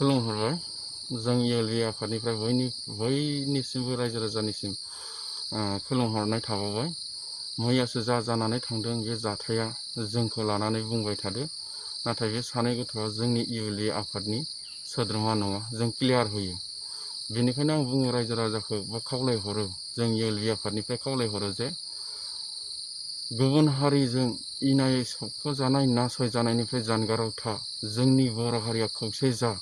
खुलुमहरबाय जों इएलबि आफादनिफ्राय बयनिसिमबो रायजो राजानिसिम खुलुमहरनाय थाबावबाय। मैयासो जानानै थांदों बे जाथाया जोंखौ लानानै बुंबाय थादो, नाथाय बे सानै गथ'आ जोंनि इएलबि आफादनि सोद्रोमा नङा, जों क्लियार होयो। बेनिखायनो आं बुङो रायजो राजाखौ बा खावलायहरो, जों इएलबि आफादनिफ्राय खावलायहरो जे गुबुन हारिजों इनायै सोबख'जानाय नासयजानायनिफ्राय जानगाराव था। जोंनि बर' हारिया खौसे जा।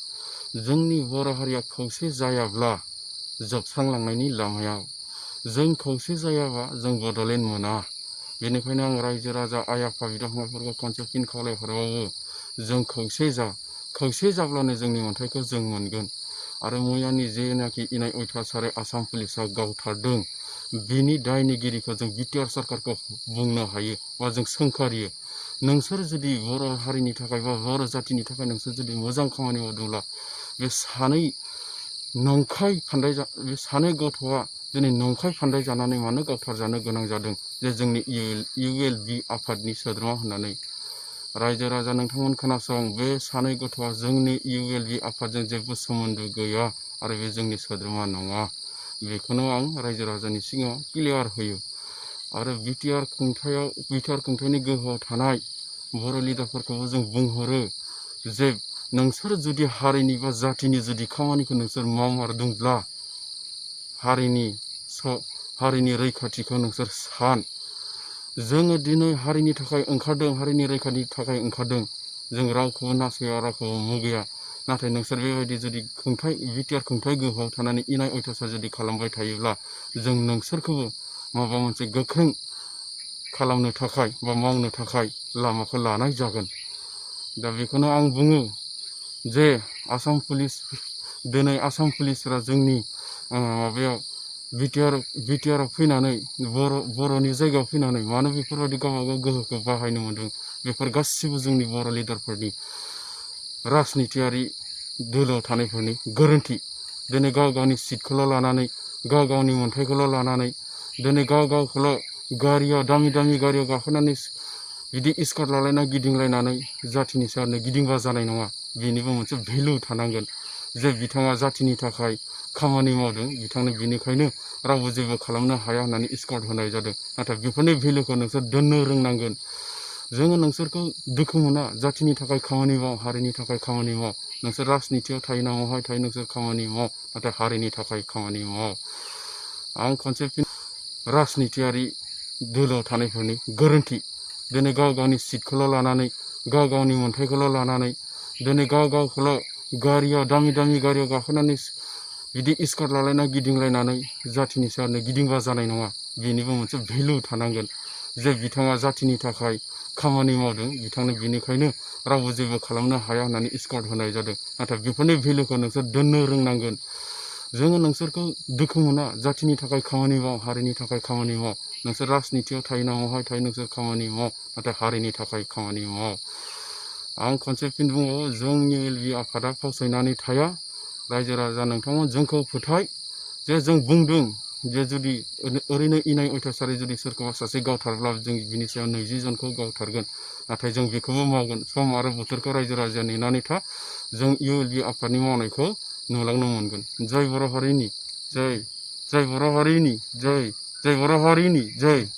जोंनि बर' हारिया खौसे जायाब्ला जोबस्रांलांनायनि लामायाव, जों खौसे जायाबा जों बड'लेण्ड मोना। बेनिखायनो आं रायजो राजा आइ आफा बिदा फंबायफोरखौ खनसे फिन खावलायहरबावो, जों खौसे जा। खौसे जाब्लानो जोंनि मोन्थायखौ जों मोनगोन। आरो मैयानि जेनाखि इनाय अयथासारै आसाम पुलिसा गावथारदों, बिनि दायनिगिरिखौ जों बिटिआर सरकारखौ बुंनो हायो बा जों सोंखारियो। नोंसोर जुदि बर' हारिनि थाखाय बा बर' जातिनि थाखाय नोंसोर जुदि मोजां खामानि मावदोंब्ला बे सानै गथ'आ दिनै नंखाय फान्दाय जानानै मानो गावथारजानो गोनां जादों जे जोंनि इएलबि आफादनि सोद्रोमा होननानै। रायजो राजा नोंथांमोन खोनासं, बे सानै गथ'आ जोंनि इएलबि आफादजों जेबो सोमोन्दो गैया आरो बे जोंनि सोद्रोमा नङा। बेखौनो आं रायजो राजानि सिगाङाव क्लियार होयो। आरो बिटिआर खुंथायनि गोहोआव थानाय बर' लिडारफोरखौबो जों बुंहरो जे नोंसोर जुदि हारिनि बा जातिनि जुदि खामानिखौ नोंसोर मावमारदोंब्ला हारिनि रैखाथिखौ नोंसोर सान। जोङो दिनै हारिनि थाखाय ओंखारदों, हारिनि रैखाथिनि थाखाय ओंखारदों। जों रावखौबो नासया, रावखौबो मुगैया। नाथाय नोंसोर बेबायदि जुदि बिटिआर खुंथाय गोहोआव थानानै इनाय अयथासार जुदि खालामबाय थायोब्ला जों नोंसोरखौबो माबा मोनसे गोख्रों खालामनो थाखाय बा मावनो थाखाय लामाखौ लानाय जागोन। दा बेखौनो आं बुङो जे दिनै आसाम पुलिसफोरा जोंनि माबायाव बिटिआराव फैनानै बर'नि जायगायाव फैनानै मानो बेफोरबायदि गावबागाव गोहोखौ बाहायनो मोन्दों, बेफोर गासिबो जोंनि बर' लिडारफोरनि राजनितियारि दोलोआव थानायफोरनि गोरोन्थि। दिनै गाव गावनि सिटखौल' लानानै, गाव गावनि मोन्थायखौल' लानानै, दिनै गाव गावखौल' दामि गारियाव गाखोनानै बिदि स्कार्ट लालायना गिदिंलायनानै जातिनि सायावनो गिदिंबा जानाय नङा। बेनिबो मोनसे भेलु थानांगोन जे बिथाङा जातिनि थाखाय खामानि मावदों, बिथांनो बेनिखायनो रावबो जेबो खालामनो हाया होननानै स्कार्ट होनाय जादों। नाथाय बेफोरनि भेलुखौ नोंसोर दोननो रोंनांगोन। जोङो नोंसोरखौ दुखु मोना, जातिनि थाखाय खामानि माव, हारिनि थाखाय खामानि माव। नोंसोर राजनितियाव थायो ना महाय थायो नोंसोर खामानि माव, नाथाय हारिनि थाखाय खामानि माव। आं खनसे राजनितियारि दोलोआव थानायफोरनि गोरोन्थि। दिनै गाव गावनि सिटखौल' लानानै, गाव गावनि मोन्थायखौल' लानानै, दिनै गाव गावखौल' दामि गारियाव गाखोनानै बिदि स्कार्ट लालायना गिदिंलायनानै जातिनि सायावनो गिदिंबा जानाय नङा। बेनिबो मोनसे भेलु थानांगोन जे बिथाङा जातिनि थाखाय खामानि मावदों, बिथांनो बेनिखायनो रावबो जेबो खालामनो हाया होननानै स्कार्ट होनाय जादों। नाथाय बेफोरनि भेलुखौ नोंसोर दोननो रोंनांगोन। जोङो नोंसोरखौ दुखु मोना, जातिनि थाखाय खामानि माव, हारिनि थाखाय खामानि माव। नोंसोर राजनितियाव थायो ना महाय थायो नोंसोर खामानि माव, नाथाय हारिनि थाखाय खामानि माव। आं खनसे फिन बुंबावो, जोंनि इएलबि आफादा फावसायनानै थाया। रायजो राजा नोंथांमोन जोंखौ फोथाय जे जों बुंदों जे जुदि ओरैनो इनाय अयथासारै जुदि सोरखौबा सासे गावथारब्ला जों बिनि सायाव 20 जनखौ गावथारगोन। नाथाय जों बेखौबो मावगोन। सम आरो बोथोरखौ रायजो राजाया नेनानै था। जों इएलबि आफादनि मावनायखौ नुलांनो मोनगोन। जय बर' हारिनि जय, जय बर' हारिनि जय, जय बर' हारिनि जय।